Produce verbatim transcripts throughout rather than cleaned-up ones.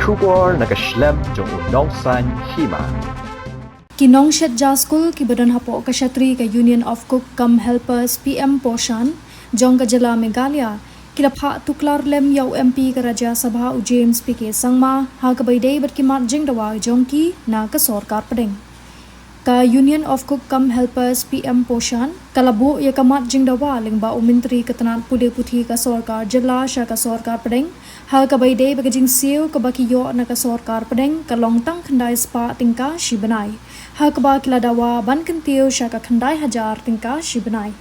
Khubor na ka shlem jong u nongsaiñ hima. Ki nongshet ja skul kiba don hapoh ka shatri ka Union of Cook cum Helpers P M Poshan jong ka jylla Meghalaya ki la phah tuklar lem ïa u M P ka Rajya Sabha u James P K Sangma ha kaba ïadei bad ki mat jingdawa jong ki na ka sorkar pdeng. Ka Union of Cook cum Helpers P M Poshan ka la buh ïa ka mat jingdawa lyngba u Myntri ka tnat pule puthi ka sorkar jylla sha ka sorkar pdeng ha kaba ïadei bad ka jingsiew kaba ki ïoh na ka sorkar pdeng ka long tang khyndai spah tyngka shi bnai, ha kaba ki la dawa ban kyntiew sha ka khyndai hajar tyngka shi bnai.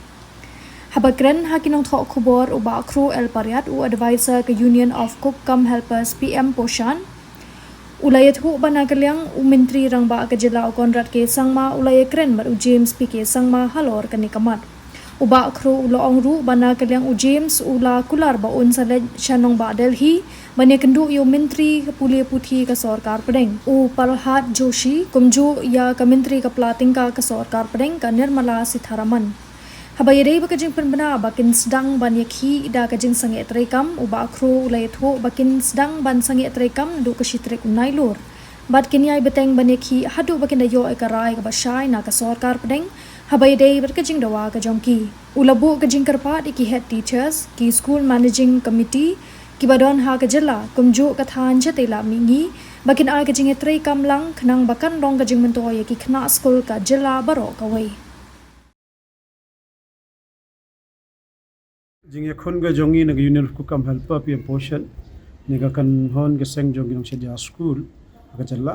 Haba kren ha ki nongthoh khubor u Bah Khroo L Pariat, u advisor ka Union of Cook cum Helpers P M Poshan, u la ïathuh ba na ka liang u Myntri Rangbah ka jylla u Conrad K Sangma u la ïakren bad u James P K Sangma halor kane ka mat. U Bah Khroo u la ong ruh ba na ka liang u James u la kular ba un sa leit sha nongbah Delhi ban ïakynduh ïa u Myntri ka pule puthi ka sorkar pdeng u Pralhad Joshi, kumjuh ïa ka Myntri ka pla tyngka ka sorkar pdeng ka Nirmala Sitharaman. Haba ïadei bad ka jingpynbna ba kin sdang ban ïakhih da ka jingsangeh treikam, u Bah Khroo u la ïathuh ba kin sdang ban sangeh treikam naduh ka shi tarik u Nailur bad kin ïai bteng ban ïakhih haduh ba kin da ïoh ïa ka rai kaba shai na ka sorkar pdeng haba ïadei bad ka jingdawa ka jong ki. U la buh ka jingkyrpad ïa ki head teachers, ki school managing committee kiba don ha ka jylla, kumjuh ka thaiñ shatei Lammihngi ba kin ai ka jingïatreikam lang khnang ba kan long ka jingmyntoi ïa ki khynnah skul ka jylla baroh kawei. Jingïakhun ka jong ngi na ka Union of Cook cum Helper P M Poshan, ne ka kynhun ka seng jong ki nongshet ja skul ha ka jylla.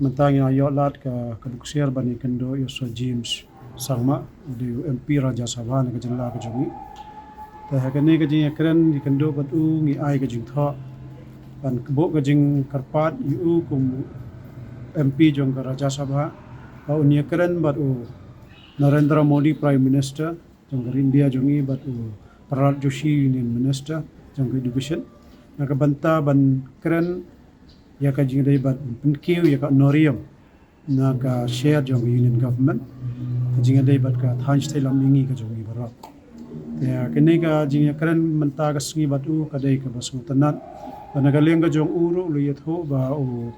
Mynta ngi la ïoh lad ka, ka buksiar ban ïakynduh ïa u Sir James Sangma, u dei u M P Rajya Sabha na ka jylla ka jong ngi. Te ha kane ka jingïakren ïakynduh bad u ngi ai ka jingthoh ban buh ka jingkyrpad ïa u kum M P jong ka Rajya Sabha ba un ïakren bad u Narendra Modi Prime Minister jong ka India jong ngi bad u Pralhad Joshi Union Minister jong ka Education na ka bynta ban kren ïa ka jingdei bad pynkiew ïa ka honorarium na ka share jong ka Union Government, ka jingdei bad ka thaiñ shatei Lammihngi ka jong ngi baroh. Te kane ka jingïakren mynta ka sngi bad u ka dei kaba sngewtynnat. Bad na ka liang ka jong u ruh u la ïathuh ba u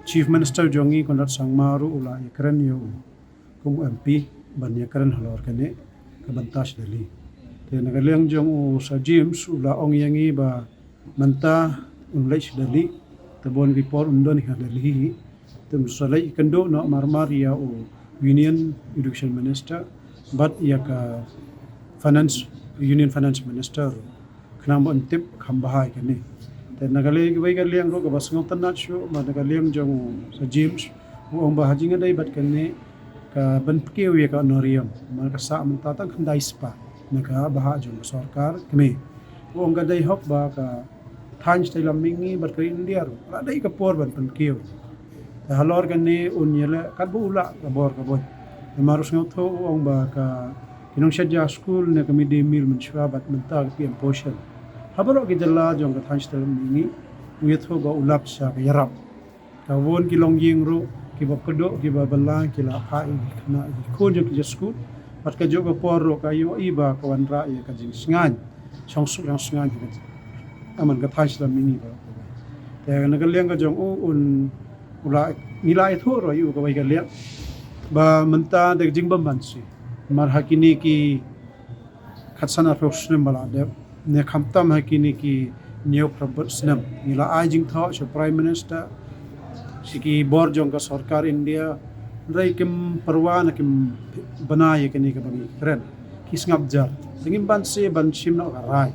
Chief Minister jong ngi Conrad Sangma ruh u la ïakren ïa u kum u M P ban ïakren halor kane ka bynta sha Delhi. Te na ka liang jong u Sir James u la ong ïa ngi ba mynta un leit sha Delhi, te bun ki por un don ha Delhi hi. Te un sa leit kynduh noh marmar ïa u Union Education Minister bad ïa ka Finance, Union Finance Minister ruh. Khnang ba un tip kham bha ïa kane. Te na ka liang, kawei ka liang ruh kaba sngewtynnat shuh, ba na ka liang jong u Sir James, u ong ba ha jingïadei bad kane ka ban pynkiew ïa ka honorarium, namar ka sah mynta tang khyndai spah na ka bhah jong ka sorkar kmie. U ong ka dei hok ba ka thaiñ shatei Lammihngi bad ka India ruh la dei ka por ban pynkiew. Te halor kane un ïaleh katba u lah ka bor ka bor. Namar u sngewthuh u ong ba ka ki nongshet ja skul ne ka midday meal mynshuwa bad mynta ka P M Poshan ha baroh ki jylla jong ka thaiñ shatei Lammihngi, u ïathuh ba u lap sha ka ïarap. Ka bun ki longïing ruh kiba kduh kiba bylla ki la phah ïa ki khynnah ïa ki khun jong ki ja skul. Bad kajuh ka por ruh ka ïohi ba ka wanrah ïa ka jingsngaiñ, shongsuk shongsngaiñ ka, aman ka thaiñ shatei Lammihngi ba. Te na ka liang ka jong u un, u la, ngi la ïathuh ruh ïa u kawei ka liang ba mynta da ka jingbymman shi. Namar ha kine ki khatsan arphew snem ba la dep, ne khamtam ha kine ki hynñiew phra bad snem, ngi la ai jingthoh sha u Prime Minister, sha ki bor jong ka sorkar India, hynrei kim pyrwa ne kim bna ïa kane kaba ngi kren. Ki sngap jar. Te ngim banse ban shim noh ka rai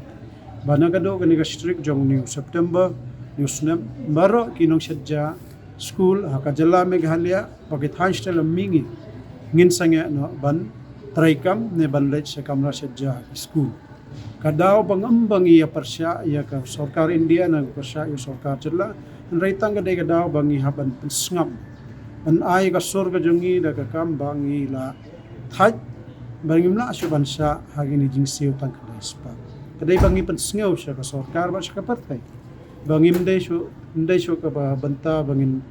ba na ka dei kane ka shi tarik jong une u September, une u snem, baroh ki nongshet ja skul ha ka jylla Meghalaya bad ki thaiñ shatei Lammihngi ngin sangeh noh ban treikam ne ban leit sha kamra shet ja ha ki skul. Ka daw ba ngam ba ngi ïa pyrshah ïa ka sorkar India ne pyrshah ïa sorkar jylla, hynrei tang ka dei ka daw ba ngi hap ban pynsngap, ban ai ka sur ka jong ngi da ka kam ba ngi la thait ba ngim lah shuh ban shah ha kine ki jingsiew tang khyndai spah. Ka dei ba ngi pynsngew sha ka sorkar bad sha ka pyrthei ba ngim dei shuh, ym dei shuh kaba bynta ba ngin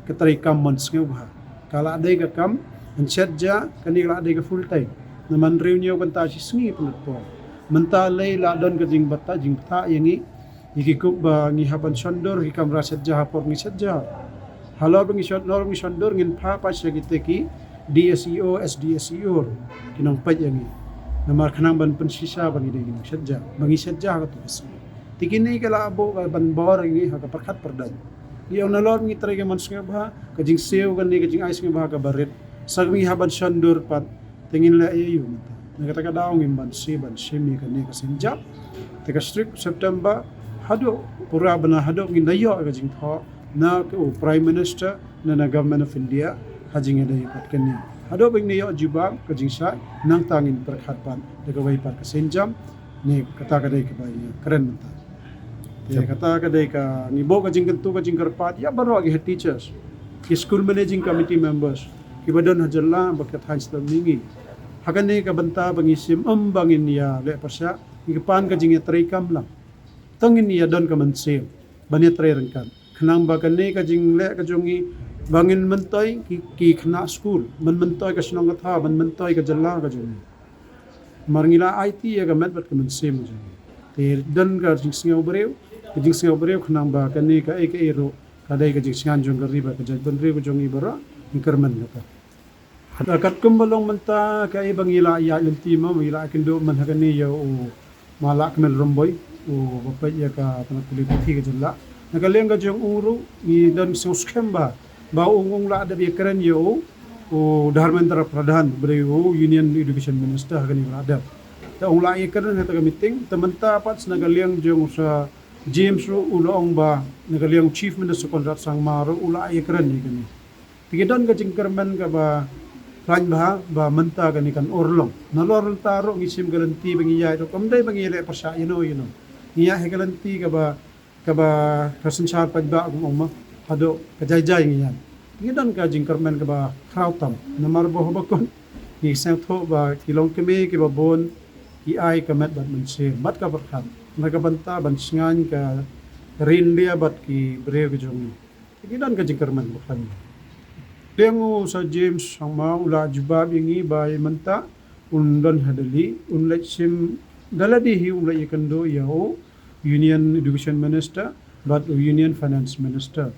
ka treikam mon sngewbha. Ka la dei ka kam, yn shet ja, kane ka la dei ka full time. Namar hynriew hynñiew kynta shi sngi pynlut por. Mynta lei la don ka jingbthah, jingbthah ïa ngi. Ki kup ba ngi hap ban shon dur ki kamra shet ja ha por ngi shet ja. Halor ba ngi shon, halor ba ngi shon dur ngin phah pat sha kita ki D S E O, S D S E O, ki nongpeit ïa ngi. Namar khnang ban pynshisha ba ngi dei ki nongshet ja, ba ngi shet ja ha kato ka sngi. Te kine ki la buh ka ban bor ïa ngi ha ka pyrkhat pyrdaiñ. Ïa nalor ngi trei ka mon sngewbha, ka jingsiew kane, ka jingai sngewbha kaba rit. Sa ngi hap ban shon dur pat, te ngin leh ïa u mynta. Na kata ka daw ngim ban siew ban shim ïa kane ka sienjam. Te ka strik September haduh pura bna haduh ngin da ïoh ka jingthoh na ka u Prime Minister na na Government of India ha jingïadei pat kane. Haduh ba ngin ïoh jubab ka jingshai nangta ngin pyrkhat pat da kawei pat ka sienjam. Ne kata ka dei kaba ïa kren mynta. Te kata ka dei ka ngi buh ka jingkyntu ka jingkyrpad ïa baroh ki head teachers, ki school managing committee members, kiba don ha jylla bad ka thaiñ shlem mihngi. Ha kane ka bynta ba ngi shim ym ba ngin ïa leh pyrshah, ngi pan ka jingïatreikam lang. To ngin ïa don ka mynsiem ban ïatrei ryngkat. Khnang ba kane ka jingleh ka jong ngi ba ngin myntoi ki, ki khynnah skul, ban myntoi ka shnong ka thaw, ban myntoi ka jylla ka jong ngi. Namar ngi la aiti ïa ka met bad ka mynsiem ka jong ngi. Te don ka jingsngew briew, ka jingsngew briew khnang ba kane kaei kaei ruh ka dei ka jingsngew jong ka ri bad ka jaitbynriew ka jong ngi baroh, ngi kyrmen kata. Katkum ba long mynta kaei ba ngi la ïaid lynti mo, ngi la kynduh mynta ha kane ïa u Ma Lahkmen Rymbui, uba peit ïa ka tnat pule puthi ka jylla. Na ka liang ka jong u ruh ngi don sngewskhem ba, ba u ong la dep ïakren ïa u, u Dharmendra Pradhan, uba dei u Union Education Minister ha kane ba la dep. Te ong la ïakren ha kata ka meeting, te mynta pat na ka liang jong u Sir James ruh u la ong ba, na ka liang Chief Minister Conrad Sangma ruh u la ïakren ïa kane. Te ki don ka jingkyrmen kaba khlaiñ bha ba mynta kane kan urlong. Nalor mynta ruh ngi shim ka lynti ba ngi ïaid ruh kam dei ba ngi leh pyrshah ïano ïano. Ngi ïaid ha ka lynti kaba, kaba ka synshar paidbah kum ong ma, haduh ka jai jai ngi ïaid. Te ngi don ka jingkyrmen kaba khraw tam. Namar ba haba kun ngi sngewthuh ba ki longkmie kiba bun ki ai ka met bad mynsiem bad ka pyrkhat na ka bynta ban shngaiñ ka ri India bad ki briew ki jong ngi. Te ngi don ka jingkyrmen ba khlaiñ. Liang u Sir James Sangma u la jubab ïa ngi ba ïa mynta un don ha Delhi, un leit shim da lade hi, un leit ïakynduh ïa u Union Education Minister bad u Union Finance Minister.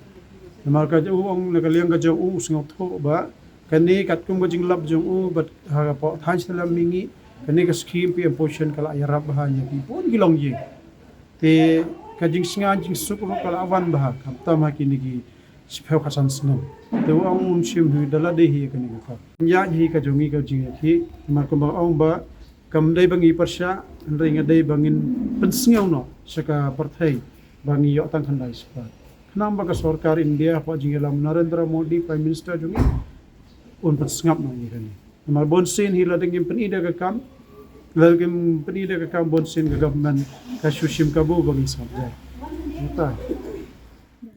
Namar ka u ong na ka liang ka jong u, u sngewthuh ba kane katkum ka jinglap jong u bad ha ka pdeng thaiñ shlem mihngi, kane ka scheme P M Poshan ka la ïarap bha ïa ki bun ki longïing. Te ka jingshngaiñ jingsuk ruh ka la wan bha, khamtam ha kine ki shiphew khatsan snem. Te u ong un shim hi da lade hi kane ka kam. Ïa hi ka jong ngi ka jingïakhih, namar kumba ong ba kam dei ba ngi pyrshah, hynrei nga dei ba ngin pynsngew noh sha ka pyrthei ba ngi ïoh tang khyndai spah. Khnang ba ka sorkar India hapoh jingïalam Narendra Modi Prime Minister jong ngi un pynsngap noh ïa kane. Namar bun sien hi lada ngim pyni da ka kam, lada ngim pyni da ka kam bun sien ka government ka shu shim kabu ba ngi sngap jai. Mynta